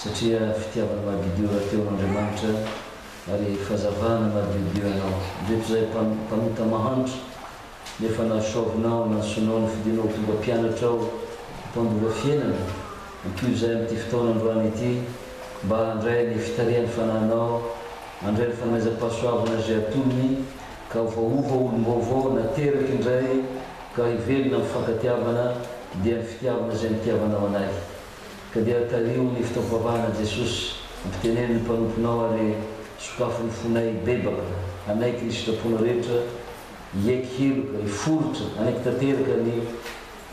satria fitiavana madiodio rahateo Andriamanitra ary fahazavana madiodio Ianao. Indreto izahay mpanota mahantra nefa nahasoavinao, nantsoinao, nofidinao ho tonga mpianatrao, ho mpandova fiainana. Ampio izahay amin'ity fotoana androany ity mba handray ny fitarihan'ny Fanahinao, handray ny fanomezam-pahasoavana izay atolony ka ho voaova ho olom-baovao nateraky indray ka hivelona amin'ny fifankatiavana dia ny fitiavana izay nitiavanao anay. Ka dia tariho ny fotoam-pivavahana Jesosy, ampiteneno ny mpanomponao ary sokafo ny fonay hibebaka, hanaiky ny sitraponao rehetra, hiaiky heloka, hiforitra, hanaiky tanteraka ny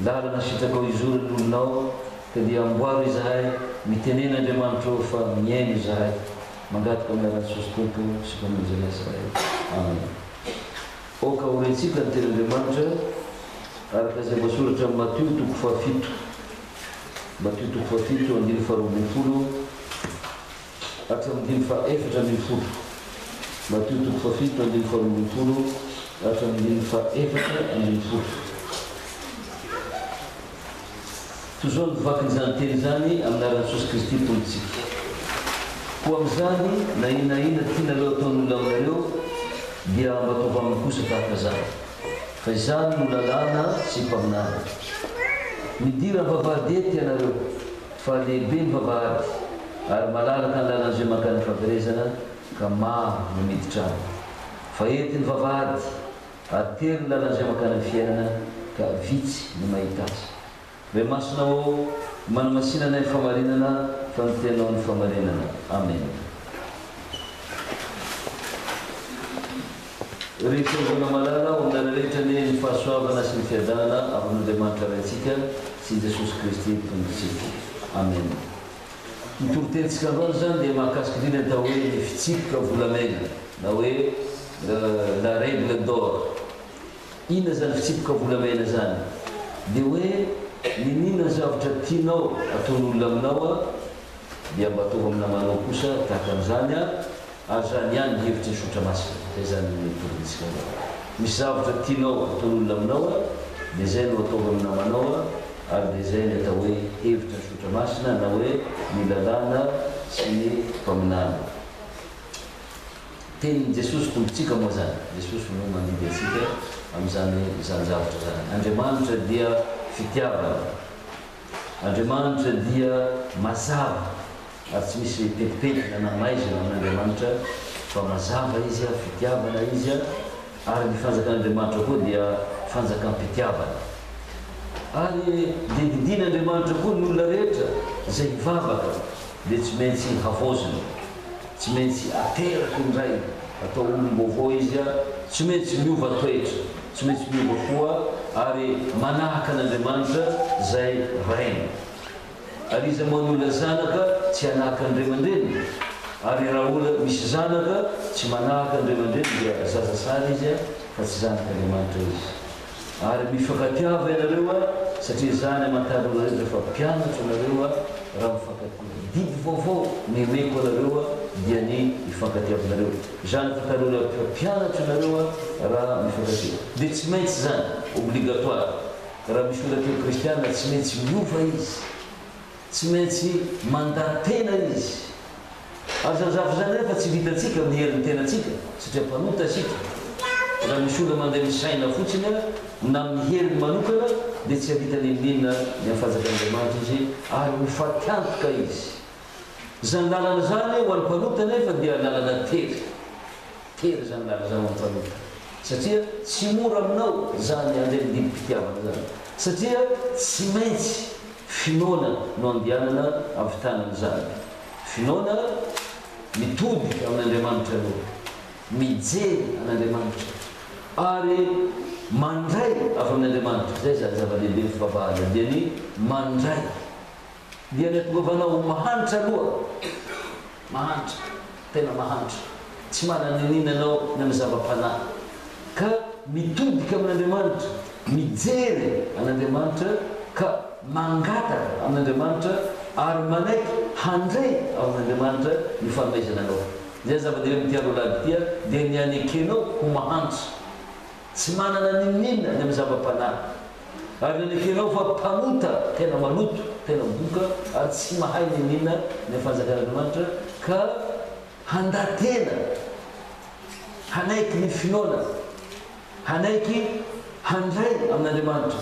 lalana sitrakao hizoran'ny olonao, ka dia amboaro izahay, mitenena Andriamanitra ô fa mihaino izahay. Mangataka amin'ny anaran'i Jesosy Tompo sy Mpamonjy anay izahay. Amen. Aoka ho rentsika ny tenin'Andriamanitra araka izay voasoratra amin'ny Matio toko fahafito. Matio toko fahafito andininy faharoa ambin'ny folo hatramin'ny andininy faha-14. Matio toko fahafito andininy faharoa ambin'ny folo hatramin'ny andininy faha-14. Toy izao no vakin'izany teny izany amin'ny anaran'i Jesosy Kristy Tompontsika. Koa amin'izany, na inona na inona tianareo hataon'olona aminareo, dia mba ataovy aminy kosa tahaka izany. Fa izany no lalàna sy mpaminany. Midira amin'ny vavahady ety ianareo, fa lehibe ny vavahady, ary malalaka ny lalan'izay mankany amin'ny fahaverezana, ka maro no miditra any. Fa ety ny vavahady, ary tery ny lalan'izay mankany amin'ny fiainana, ka vitsy no mahita azy. Ray Masina ô, manamasina anay ny famarinana, fa ny Teninao no famarinana. Amena. Ry Fiangonana malala, ho aminareo rehetra anie ny fahasoavana sy ny fiadanana avy amin'Andriamanitra Raintsika sy Jesosy Kristy Tompontsika. Amena. Ny toritenintsika androany izany dia mahakasika indrindra ny atao hoe ny fitsipika volamena na hoe la règle d'or. Inona izany fitsipika volamena izany? Dia hoe n'inon'inona ny zavatra tianao ataon'olona aminao dia mba ataovy amin'ny namanao kosa tahaka an'izany ary izany ihany ny hevitry ny Soratra Masina. Izay izany no torintsika androany. Misy zavatra tianao ataon'olona aminao dia izay no ataovy amin'ny namanao ary dia izay ny atao hoe hevitry ny Soratra Masina na hoe ny lalàna sy ny mpaminany. Tenin'i Jesosy Tompontsika moa izany. Jesosy no mandidy antsika amin'izany izany zavatra izany. Andriamanitra dia fitiavana. Andriamanitra dia mazava ary tsy misy petipetina na maizina amin'Andriamanitra fa mazava Izy, fitiavana Izy ary ny fanjakan'Andriamanitra koa dia fanjakam-pitiavana. Ary dia didian'Andriamanitra koa ny olona rehetra izay hivavaka dia tsy maintsy havaozina. Tsy maintsy ateraka indray, atao olom-baovao izy, tsy maintsy miova toetra, tsy maintsy miova fo ary manahaka an'Andriamanitra izay Rainy. Ary iza moa ny olona zanaka tsy hanahaka ny ray aman-dreniny? Ary raha olona misy zanaka tsy manahaka ny ray aman-dreniny dia zaza sary izy fa tsy zanak'Andriamanitra izy. Ary mifankatiava ianareo satria izany amantaranareo rehetra fa mpianatro anareo raha mifankatia. Didy vaovao no omeko anareo dia ny hifankatiavanareo. Izany afantaranareo fa mpianatro anareo raha mifankatia. Dia tsy maintsy izany, obligatoire. Raha misy olona teo kristiana tsy maintsy miova izy. Tsy maintsy mandà tena izy. Ary izany zavatra izany anefa tsy vitantsika amin'ny herin'ny tenantsika, satria mpanota isika. Raha misy olona mandeha misaina fotsiny na amin'ny heriny manokana, dia tsy hahavita n'inon'inona ny amin'ny fanjakan'Andriamanitra izy, ary ho faty antoka izy. Izany lalana izany ho an'ny mpanota anefa dia lalana tery. Tery izany lalana izany ho an'ny mpanota. Satria tsy mora aminao izany handray ny didim-pitiavana izany. Satria tsy maintsy finoana no andehanana hahavitana an'izany. Finoana mitodika amin'Andriamanitra aloha, mijery an'Andriamanitra ary mandray avy amin'Andriamanitra. Izay izany zava-dehibe ny fivavahana dia ny mandray. Dia ny hatongavanao ho mahantra aloha, mahantra, tena mahantra, tsy manana n'inona anao ny amin'ny zava-panahy, ka mitodika amin'Andriamanitra, mijery an'Andriamanitra ka mangataka amin'Andriamanitra ary manaiky handray avy amin'Andriamanitra ny fanomezana anao. Izay zava-dehibe amin'ity andro alahady ity dia ny hanekenao ho mahantra, tsy manana n'inon'inona ny amin'ny zava-panahy, ary ny hanekenao fa mpanota tena maloto. tena boka ary tsy mahay n'inon'inona ny amin'ny fanjakan'Andriamanitra ka handà tena, hanaiky ny finoana, hanaiky handray amin'Andriamanitra,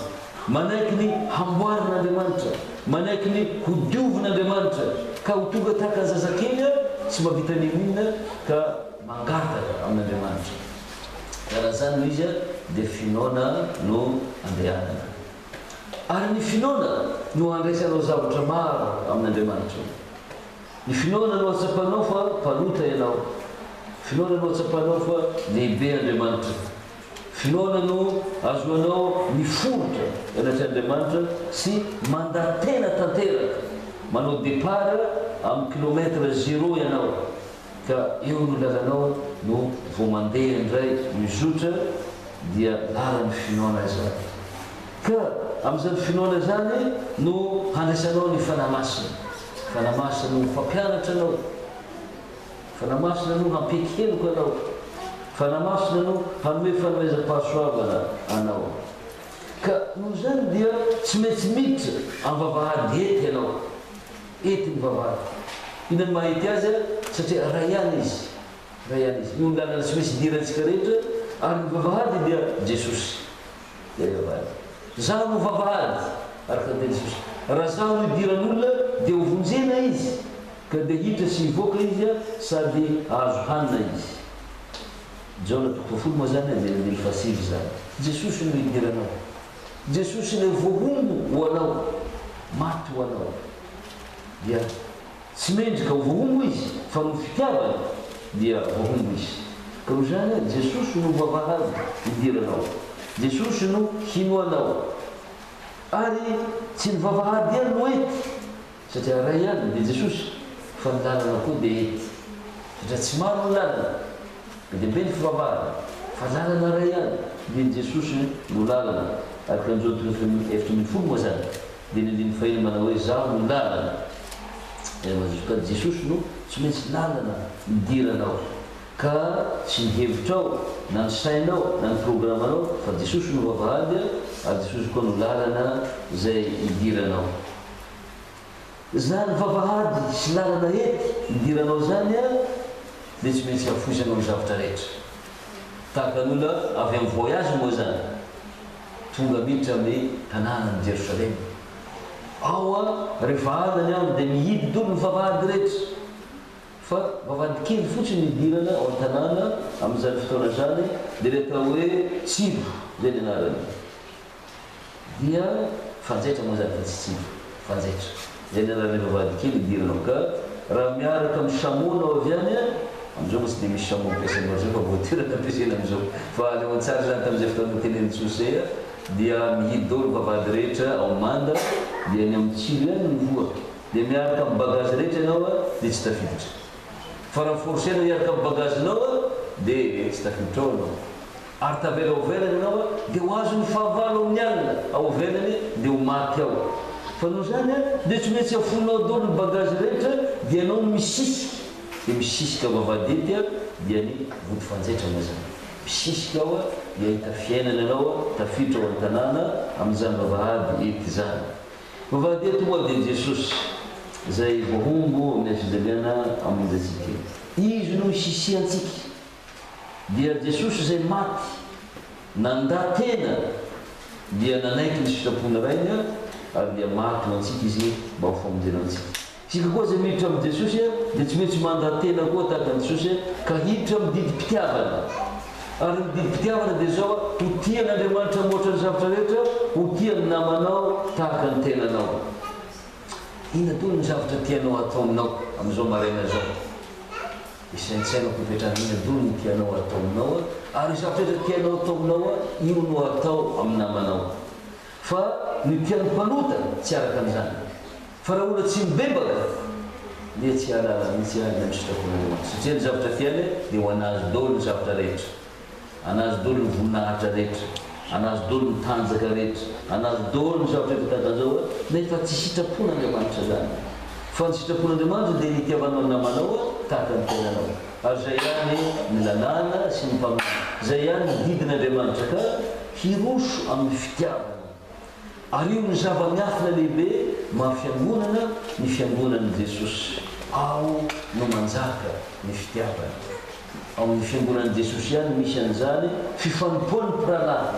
manaiky ny hamboarin'Andriamanitra, manaiky ny hodiovin'Andriamanitra ka ho tonga tahaka ny zazakely tsy mahavita n'inon'inona ka mangataka amin'Andriamanitra. Ka raha izany no izy dia finoana no andehanana. Ary ny finoana no handraisanao zavatra maro amin'Andriamanitra. Ny finoana no hatsapanao fa mpanota ianao. Finoana no hatsapanao fa lehibe Andriamanitra. Finoana no ahazoanao miforitra eo anatrehan'Andriamanitra sy mandà tena tanteraka. Manao départ amin'ny kilomètre zéro ianao. Ka eo no lalanao no vao mandeha indray mizotra dia lalan'ny finoana izany. Ka amin'izany finoana izany no handraisanao ny Fanahy Masina. Fanahy Masina no ho mpampianatra anao. Fanahy Masina no hampiaiky heloka anao. Fanahy Masina no hanome fanomezam-pahasoavana anao. Ka noho izany dia tsy maintsy miditra amin'ny vavahady ety ianao. Ety ny vavahady. Inona no maha ety azy? Satria Ray ihany Izy. Ray ihany Izy. Io ny lalana tsy maintsy idirantsika rehetra, ary ny vavahady dia Jesosy. Ilay vavahady. Zaho no vavahady, araka ny tenin'i Jesosy. Raha Zaho no idiran'olona dia ho vonjena izy, ka dia hiditra sy hivoaka izy sady hahazo hanina izy. Jaona toko fahafolo moa izany, andininy andininy fahasivy izany. Jesosy no idiranao. Jesosy ilay voahombo ho anao, maty ho anao, dia tsy mendrika ho voahombo Izy fa noho fitiavany dia voahombo Izy. Ka noho izany Jesosy no vavahady hidiranao, Jesosy no hinoanao. Ary tsy ny vavahady ihany no ety, Satria iray ihany dia Jesosy fa ny lalana koa dia ety. Satria tsy maro ny lalana, be dia be ny fivavahana, fa lalana iray ihany dia ny Jesosy no lalana. Araka ny Joany toko 14 moa izany dia ny andininy fahenina manao hoe Izaho no lalana. Ilay Ka Jesosy no tsy maintsy lalana idiranao. Ka tsy ny hevitrao na ny sainao na ny programanao fa Jesosy no vavahady ary Jesosy koa no lalana izay idiranao. Zany vavahady sy lalana ety idiranao zany an dia tsy maintsy afoizanao ny zavatra rehetra. Tahaka ny olona avy amin'ny voyage moa zany, tonga miditra amin'ny tanànan'i Jerosalema. Ao an, rehefa alina ny andro dia mihidy dolo ny vavahady rehetra. Fa vavahady kely fotsiny ny idirana ao an-tanàna amin'izany fotoana izany dia ilay atao hoe tsilo izay ny anarany. Dia fanjaitra moa izany fa tsy tsilo, fanjaitra. Izay ny anaran'ilay vavahady kely idirana ao. Ka raha miaraka amin'ny chameau anao avy any an, amin'izao moa tsy dia misy chameau ampiasaina loatra fa voiture no ampiasaina amin'izao. Fa aleo an-tsary izany tamin'izay fotoana notenenin'i Tsosea dia mihidy daholo ny vavahady rehetra ao manda dia ny amin'ny tsilo ihany no mivoha. Dia miaraka amin'ny bagage rehetra ianao an, dia tsy tafiditra. Fa raha forcer-nao hiaraka amin'ny bagage-nao an, dia tsy tafiditra ao ianao. Ary tavela ao ivelany ianao dia ho azon'ny fahavalo amin'ny alina ao ivelany dia ho maty ao. Fa noho izany dia tsy maintsy afoinao daholo ny bagage rehetra dia ianao no misisika, dia misisika vavahadety dia ny vody fanjaitra moa izany. Misisika ao dia hahita fiainana ianao tafiditra ao an-tanàna amin'izany vavahady ety izany. Vavahady eto moa dia Jesosy izay voahombo amin'ny hazofijaliana hamonjy antsika. Izy no isisihantsika. Dia Jesosy izay maty, nandà tena, dia nanaiky ny sitrapon'ny Rainy ary dia maty ho antsika Izy mba ho famonjena antsika. Isika koa izay miditra amin'i Jesosy dia tsy maintsy mandà tena koa tahaka an'i Jesosy ka hiditra amin'ny didim-pitiavana. Ary ny didim-pitiavana dia izao, ho tia an'Andriamanitra mihoatra ny zavatra rehetra, ho tia ny namanao tahaka ny tenanao. Inona daholo ny zavatra tianao hatao aminao amin'izao maraina izao? Hisaintsaino am-pipetrahana inona daholo ny tianao hatao aminao ary io zavatra rehetra tianao hatao aminao io no hatao amin'ny namanao. Fa ny tian'ny mpanota tsy araka an'izany. Fa raha olona tsy mibebaka dia tsy hahalala mihitsy ny amin'ny sitrapon'Andriamanitra satria ny zavatra tiany dia ho an'azy daholo ny zavatra rehetra. Anazy dolo ny voninahitra rehetra, anazy dolo ny tanjaka rehetra, anazy dolo ny zavatra rehetra tahaka an'izao a, nefa tsy sitrapon'Andriamanitra izany. Fa ny sitrapon'Andriamanitra dia ny hitiavanao ny namanao tahaka ny tenanao. Ary izay ihany ny lalàna sy ny mpaminany, izay ihany ny didin'Andriamanitra ka hiroso amin'ny fitiavana. Ary io no zava-miafina lehibe maha fiangonana ny fiangonan'i Jesosy. Ao no manjaka ny fitiavana. Ao amin'ny fiangonan'i Jesosy ihany misy an'izany fifanompoan'ny mpirahalahy.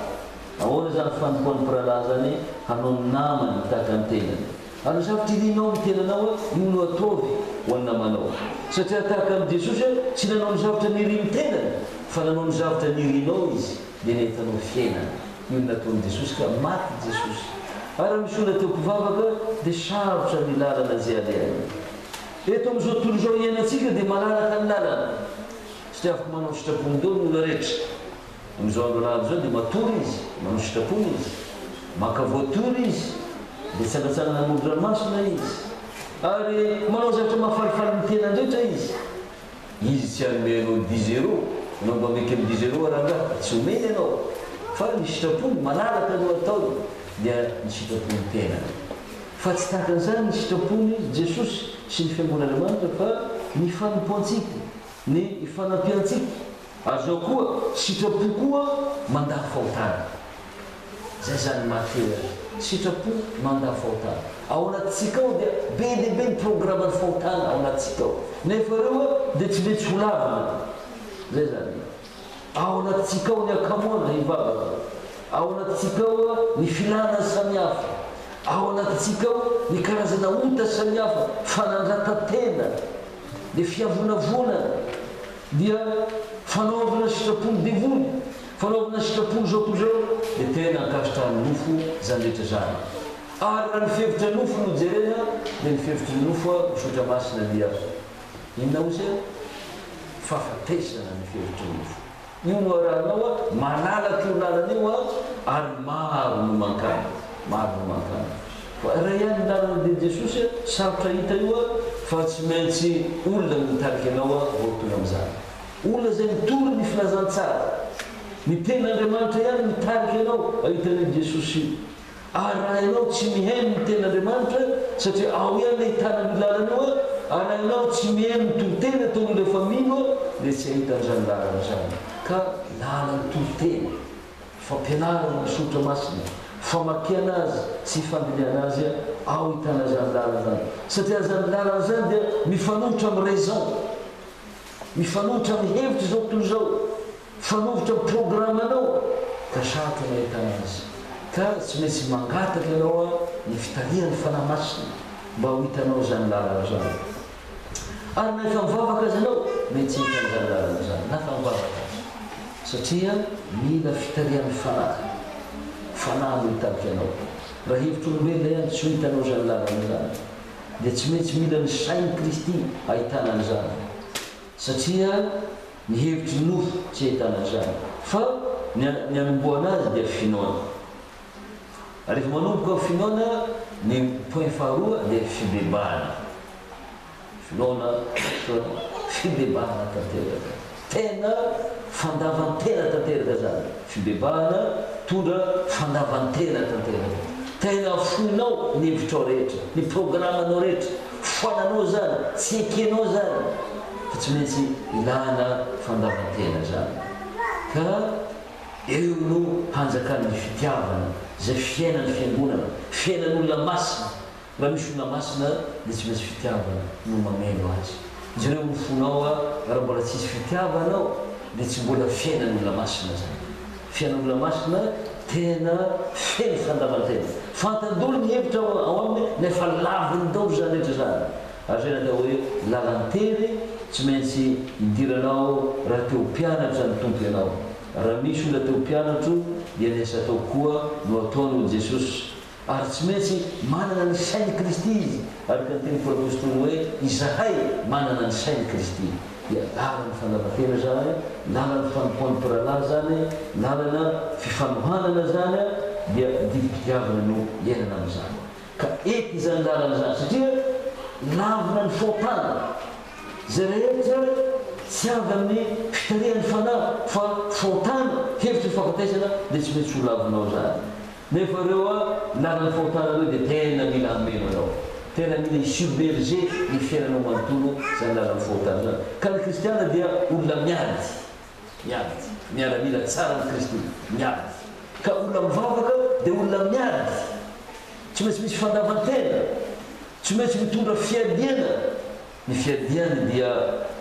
Ahoana izany fanompoan'ny mpirahalahy izany? Hanao ny namany tahaka ny tenany. Ary ny zavatra irinao amin'ny tenanao, io no ataovy ho an'ny namanao. Satria tahaka an'i Jesosy, tsy nanao ny zavatra nirin'ny tenany, fa nanao ny zavatra nirinao Izy, dia ny ahitanao fiainana. Io no nataon'i Jesosy ka maty Jesosy. Ary raha misy olona te ho mpivavaka, dia sarotra ny lalana izay alehany. Eto amin'izao tontolo izao iainantsika dia malalaka ny lalana. Satria afaka manao ny sitrapony daholo ny olona rehetra. Amin'izao andro alahady izao dia matory izy, manao sitrapony izy. Maka voiture izy, dia hitsangatsangana amoron-dranomasina izy. Ary manao zavatra mahafalifaly ny tenany rehetra izy. Izy tsy hanome anao dix euros, ianao mba mety amin'ny dix euros rangaha, tsy omeny ianao. Fa ny sitrapony malalaka no ataony, dia ny sitrapon'ny tenany. Fa tsy tahaka an'izany ny sitrapony Jesosy sy ny Fiangonan'Andriamanitra fa ny fanompoantsika, ny ifanampiantsika. Ary izao koa, sitrapo koa mandà fahotana. Zay zany maha-tena sitrapo mandà fahotana. Ao anatintsika ao dia be dia be ny programan'ny fahotana ao anatintsika ao. Nefa ireo dia tsy maintsy ho lavina. Zay zany. Ao anatintsika ao ny hakamoana hivavaka. Ao anatintsika ao ny filana samihafa. Ao anatintsika ao ny karazana ota samihafa, fanandratan-tena, ny fiavonavonana. Dia fanaovana sitrapon'ny devoly, fanaovana sitrapon'izao tontolo izao, dia tena ankasitrahan'ny nofo izany rehetra izany. Ary raha ny fihevitra nofo no jerena, dia ny fihevitry ny nofo misotra masina dia inona osa? Fahafatesana ny fihevitry ny nofo. Io no arahanao a, malalaka io lalana io a, ary maro no mankany, maro no mankany. Fa iray ihany ny lalana dia Jesosy a, sarotra hita io a, fa tsy maintsy olona no mitarika anao a vao tonga amin'izany. Olona izay mitory ny filazantsara, ny tenin'Andriamanitra ihany no mitarika anao hahita an'io Jesosy io. Ary raha ianao tsy mihaino ny tenin'Andriamanitra, satria ao ihany ny ahitana an'io lalana io, ary raha ianao tsy mihaino ny toriteny ataon'olona efa mino, dia tsy hahita an'izany lalana izany. Ka lalan'ny toriteny, fampianarana ny soratra masina, famakiana azy sy fandinihana azy, ao ahitana izany lalana izany. Satria izany lalana izany dia mifanohitra amin'ny raison, mifanohitra amin'ny hevitr'izao tontolo izao. Fanovitra ny programme-nao ka sarotra ny ahitana azy. Ka tsy maintsy mangataka ianao ny fitarihan'ny Fanahy Masina mba ho hitanao izany lalana izany. Ary na efa mivavaka aza ianao, mety tsy hahita an'izany lalana izany na efa mivavaka aza. Satria mila fitarihan'ny Fanahy. Fanahy no hitarika anao. Raha hevitr'olombelona ihany tsy ho hitanao izany lalana izany. Dia tsy maintsy mila ny sain'i Kristy ahitana an'izany. Satria ny hevitry ny nofo tsy ahitana an'izany. Fa ny ny anombohana azy dia finoana. Ary rehefa manomboka amin'ny finoana, ny point faharoa dia fibebahana. Finoana, fotoana, fibebahana tanteraka. Tena fandavan-tena tanteraka izany. Fibebahana mitondra fandavan-tena tanteraka. Tena afoinao ny hevitrao rehetra, ny programanao rehetra. Foananao izany, tsy ekenao izany fa tsy maintsy ilana fandavan-tena izany. Ka eo no hanjakan'ny fitiavana, izay fiainan'ny fiangonana, fiainan'olona masina. Raha misy olona masina dia tsy maintsy fitiavana no mameno azy. Jereo ny fonao raha mbola tsisy fitiavana ao dia tsy mbola fiainan'olona masina izany. Fiainan'olona masina tena feno fandavan-tena. Fantany daholo ny hevitra ao aminy nefa laviny daholo izany rehetra izany. Ary izay no atao hoe lalan-tery tsy maintsy idiranao raha te ho mpianatra ny Tompo ianao. Raha misy olona te ho mpianatro dia ny asa ataoko koa no ataony hoy Jesosy. Ary tsy maintsy manana ny sain'i Kristy izy, araka ny tenin'i Paoly Apostoly hoe, Izahay manana ny sain'i Kristy. Dia lalan'ny fandavan-tena izany, lalan'ny fanompoan'ny mpirahalahy izany, lalana fifanohanana izany, dia didim-pitiavana no iainana amin'izany. Ka ety izany lalana izany, satria lavina ny fahotana. Izay rehetra tsy avy amin'ny fitarihan'ny Fanahy fa fahotana, hevitry ny fahafatesana, dia tsy maintsy ho lavinao izany. Nefa ireo a lalan'ny fahotana ireo dia tena mila hameno anao. Tena mila hi-submerger ny fiainanao manontolo izany lalan'ny fahotana izany. Ka ny kristiana dia olona miady. Miady. Miaramila tsaran'i Kristy. Miady. Ka olona mivavaka dia olona miady. Tsy maintsy misy fandavan-tena. Tsy maintsy mitondra fiadiana. Ny fiadiany dia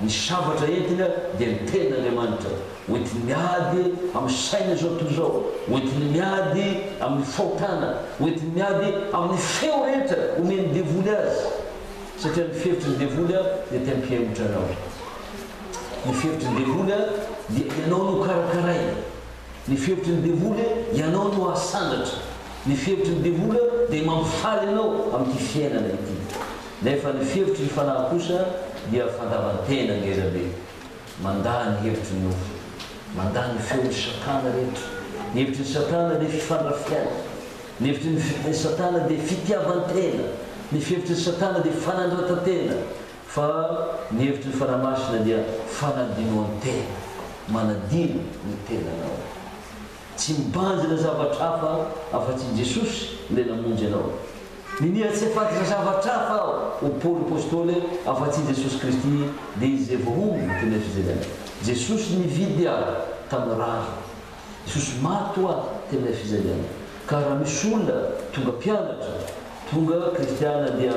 ny sabatra entiny dia ny tenin'Andriamanitra. Hoentiny miady amin'ny saina izao tontolo izao. Hoentiny miady amin'ny fahotana. Hoentiny miady amin'ny feo rehetra omen'ny devoly azy. Satria ny fihevitry ny devoly dia te hampihemotra anao. Ny fihevitry ny devoly dia ianao no karakaraina. Ny fihevitry ny devoly ianao no asandratra. Ny fihevitry ny devoly dia mampifaly anao amin'ity fiainana ity. Nefa ny fihevitry ny fanahy kosa dia fandavan-tena ngeza be. Mandà ny hevitry ny nofo. Mandà ny feon'i Satana rehetra. Ny hevitry ny Satana dia fifandrafiana. Ny hevitry ny Satana dia fitiavan-tena. Ny fihevitry ny Satana dia fanandratan-tena. Fa ny hevitry ny Fanahy Masina dia fanadinoan-tena, manadino ny tenanao. Tsy mibanjina zavatra hafa afa-tsy i Jesosy ilay namonjy anao. Ninia tsy hafantatra zavatra hafa aho, hoy Paoly Apostoly, afa-tsy i Jesosy Kristy, dia Izy izay voahombo teny fijaliana. Jesosy nividy ahy tamin'ny rariny. Jesosy maty ho ahy teny fijaliana. Ka raha misy olona tonga mpianatra, tonga kristiana dia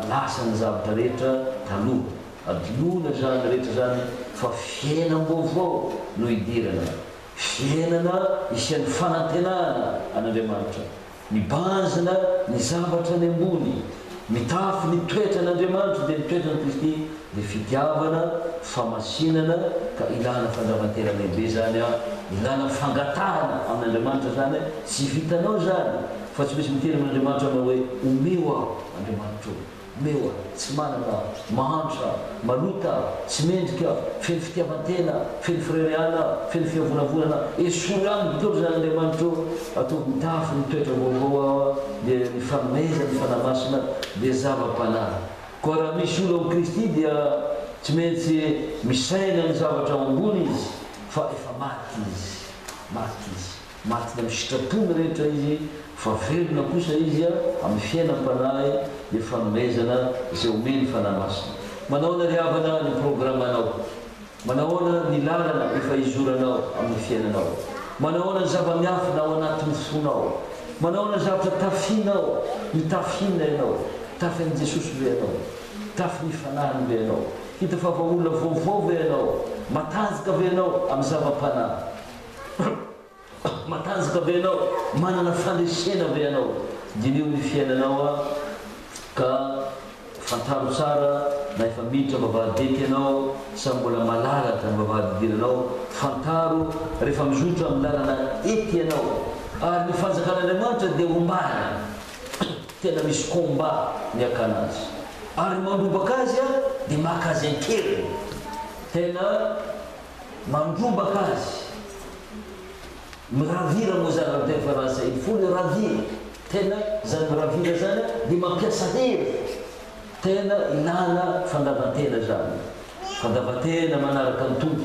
lasa ny zavatra rehetra taloha. Adinoina izany rehetra izany fa fiainam-baovao no idirana. Fiainana isian'ny fanantenana an'Andriamanitra. Mibanjina ny zavatra any ambony, mitafy ny toetran'Andriamanitra dia ny toetran'i Kristy dia fitiavana, famasinana ka ilana fandavan-tena lehibe izany an, ilana fangatahana amin'Andriamanitra izany, tsy vitanao izany fa tsy maintsy miteny amin'Andriamanitra anao hoe omeo aho Andriamanitra o. Omeo aho, tsy manana aho, mahantra aho, maloto aho, tsy mendrika aho, feno fitiavan-tena, feno fireharehana aho, feno fiavonavonana aho, esory amiko daholo izany Andriamanitra ô, ataovy mitafy ny toetra vaovao aho, dia ny fanomezan'ny Fanahy Masina dia zava-panahy. Koa raha misy olona ao amin'i Kristy dia tsy maintsy misaina ny zavatra ao ambony izy, fa efa maty izy, maty izy. Maty ny amin'ny sitrapony rehetra izy, fa velona kosa izy amin'ny fiainam-panahy dia fanomezana izay omen'ny Fanahy Masina. Manahoana ry havana ny programanao? Manahoana ny lalana efa izoranao amin'ny fiainanao? Manahoana ny zava-miafina ao anatin'ny fonao? Manahoana ny zavatra tafianao? Mitafy inona ianao? Mitafy an'i Jesosy ve ianao? Mitafy ny Fanahiny ve ianao? Hita fa vahaolona vaovao ve ianao? Matanjaka ve ianao amin'ny zava-panahy? Matanjaka ve ianao? Manana fandresena ve ianao? Diniho ny fiainanao a ka fantaro tsara na efa miditra vavahadety ianao sa mbola malalaka ny vavahady idiranao. Fantaro rehefa mizotra amin'ny lalana ety ianao. Ary ny fanjakan'Andriamanitra dia ombana. Tena misy combat ny hakana azy. Ary ny mandrobaka azy a dia maka azy an-keriny. Tena. Mandrobaka azy. Mi-ravir moa zany raha miteny farantsay, il faut le ravir. Tena zany mi-ravir zany dia mampiasa hery. Tena ilana fandavan-tena zany. Fandavan-tena manaraka ny Tompo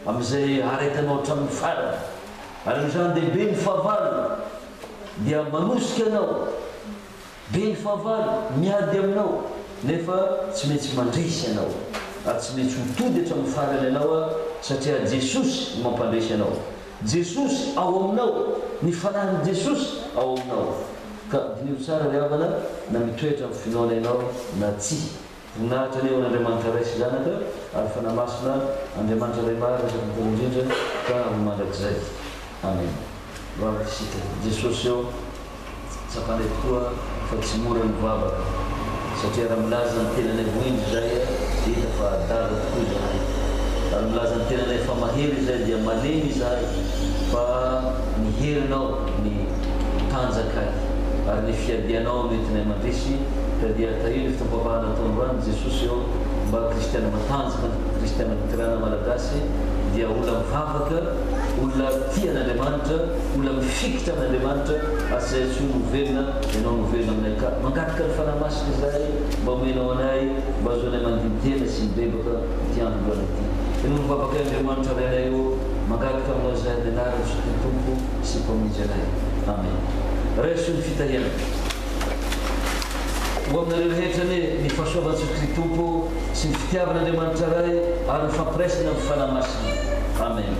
amin'izay haharetanao hatramin'ny farany. Ary amin'izany dia be ny fahavalo dia manosika anao. Be ny fahavalo miady aminao, nefa tsy maintsy mandresy ianao, ary tsy maintsy ho tody hatramin'ny farany ianao, satria Jesosy no mampandresy anao. Jesosy ao aminao, ny Fanahin'i Jesosy ao aminao. Ka diniho tsara ry havana, na mitoetra amin'ny finoana ianao na tsia. Voninahitra anie ho an'Andriamanitra Ray sy Zanaka ary Fanahy Masina, Andriamanitra Ray marina sy Tsitoha indrindra ka ho mandrakizay. Amen. Vavaka isika. Jesosy ô, tsapanay tokoa fa tsy mora ny vavaka, satria raha milaza ny tenanay ho hendry izahay dia hita fa adala tokoa izahay, ary milaza ny tenanay fa mahery izahay dia malemy izahay, fa ny herinao ny tanjakay, ary ny fiadianao no entinay mandresy. Ka dia tahio ny fotoam-pavahana atao androany Jesosy ô, mba kristiana matanjaka, kristiana loterana malagasy dia olona mivavaka, olona tia an'Andriamanitra, olona mifikitra amin'Andriamanitra, ary tsy izahay intsony no velona, Ianao no velona aminay ka mangataka ny Fanahy Masina izahay mba omenao anay mba ahazoanay mandini-tena sy mibebaka ity andro androany ity. Henoy ny vavakay Andriamanitra Rainay ô, mangataka aminao izahay amin'ny anaran'i Jesosy Tompo sy Mpamonjy anay. Amen. Raiso ny fitahiana. Ho aminareo rehetra anie ny fahasoavan'i Jesosy Kristy Tompo sy ny fitiavan'Andriamanitra Ray ary ny fampiraisana amin'ny Fanahy Masina. Amen.